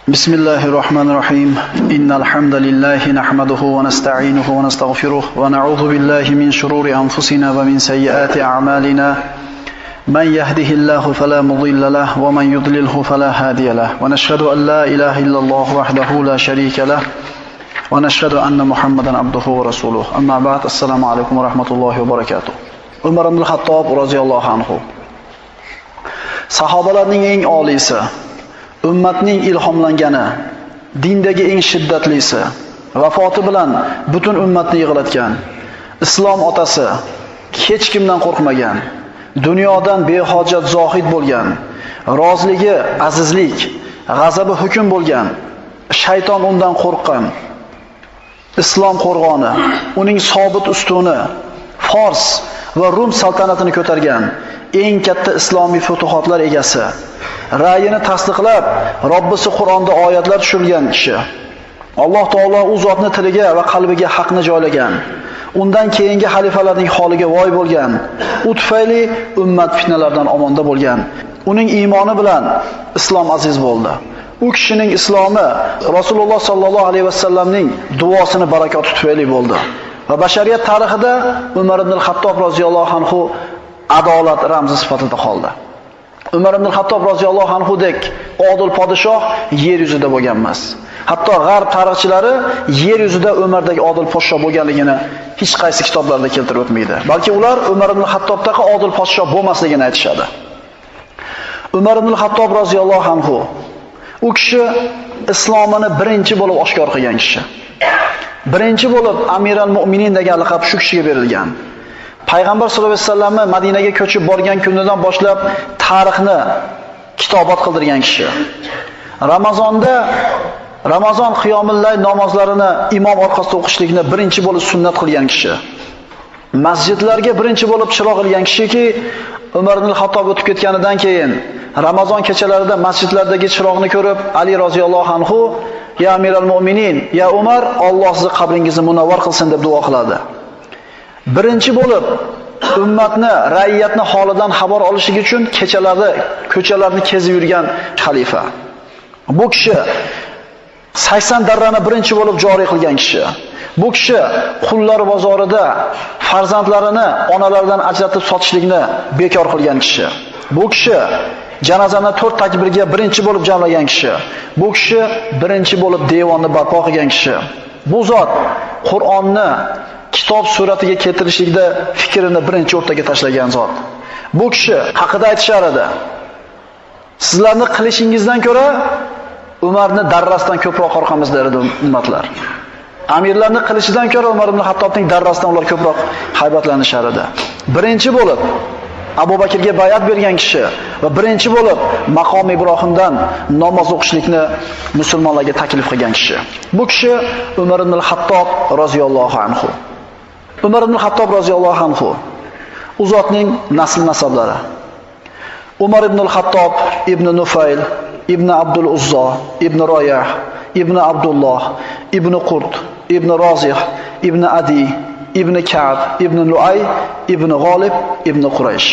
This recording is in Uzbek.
بسم الله الرحمن الرحيم. إن الحمد لله نحمده ونستعينه ونستغفره ونعوذ بالله من شرور أنفسنا ومن سيئات أعمالنا. من يهده الله فلا مضل له ومن يضلله فلا هادي له. ونشهد أن لا إله إلا الله وحده لا شريك له ونشهد أن محمدا عبده ورسوله. أما بعد، السلام عليكم ورحمة الله وبركاته. Umar ibn Xattob roziyallohu anhu sahobalarning eng oliysi, ummatning ilhomlangani, dindagi eng shiddatlisi, vafoti bilan butun ummatni yig'latgan, islom otasi, hech kimdan qo'rqmagan, dunyodan behojat zohid bo'lgan, roziligi azizlik, g'azabi hukm bo'lgan, shayton undan qo'rqqan, islom qo'rg'oni, uning sobit ustuni, Fors va Rum saltanatini ko'targan eng katta islomiy futuhotlar egasi, ra'yini tasdiqlab, Robbisi Qur'onda oyatlar tushirilgan kishi. Alloh taolo u zotni tiliga va qalbiga haqni joylagan. Undan keyingi xalifalarning holiga voy bo'lgan. U tufayli ummat fitnalardan omonda bo'lgan. Uning iymoni bilan islom aziz bo'ldi. U kishining islomi Rasululloh sallallohu alayhi vasallamning duosini barakoti tufayli bo'ldi. Va bashariyat tarixida Umar ibn Xattob roziyallohu anhu adolat ramzi sifatida qoldi. Umar ibn Xattob roziyallohu anhu dek odil podshoh yer yuzida bo'lgan emas. Hatto g'arb tarixchilari yer yuzida Umardagi odil podshoh bo'lganligini hech qaysi kitoblarda keltirib o'tmaydi. Balki ular Umar ibn Xattobdagi odil podshoh bo'lmasligini aytishadi. Umar ibn Xattob roziyallohu anhu u kishi islomini birinchi bo'lib oshkor qilgan kishi. Birinchi bo'lib Amiral Mu'minin degan laqab shu kishiga berilgan. Payg'ambar sollallohu alayhi vasallamni Madinaga ko'chib borgan kunidan boshlab tarixni kitobat qildirgan kishi. Ramazonda Ramazon qiyomillayl namozlarini imom orqasida o'qishlikni birinchi bo'lib sunnat qilgan kishi. Masjidlarga birinchi bo'lib chiroq ilgan kishiki, Umar ibn Xattob o'tib ketganidan keyin Ramazon kechalarida masjidlardagi chiroqni ko'rib Ali roziyallohu anhu "Ya Amiral Mu'minin, ya Umar, Alloh sizni qabringizni munavvar qilsin" deb duo qiladi. Birinchi bo'lib ummatni, ra'iyatni holidan xabar olish uchun kechalarda ko'chalarni kezib yurgan xalifa. Bu kishi 80 darrani birinchi bo'lib joriy qilgan kishi. Bu kishi qullar bozorida farzandlarini onalaridan ajratib sotishlikni bekor qilgan kishi. Bu kishi janozani 4 takbirga birinchi bo'lib jamlagan kishi. Bu kishi birinchi bo'lib devonni barpo qilgan kishi. Bu zot Qur'onni kitob suratiga keltirishlikda fikrini birinchi o'rtaga tashlagan zot. Bu kishi haqida aytishar edi: "Sizlarni qilishingizdan ko'ra Umarni darrasidan ko'proq qo'rqamiz" derdi ummatlar. Amirlarni qilishidan ko'ra Umar ibn Xattobning darrasidan ular ko'proq haybatlanishar edi. Birinchi bo'lib Abu Bakrga bay'at bergan kishi va birinchi bo'lib maqom Ibrohimdan namoz o'qishlikni musulmonlarga taklif qilgan kishi. Bu kishi Umar ibn Xattob roziyallohu anhu. Umar ibn Xattob roziyallohu anhu u zotning nasl nasablari: Umar ibn Xattob ibn Nufayl ibn Abdul Uzzo ibn Royah ibn Abdulloh ibn Qurt ibn Rozih ibn Adi ibn Ka'b ibn Lu'ay ibn G'olib ibn Quraysh.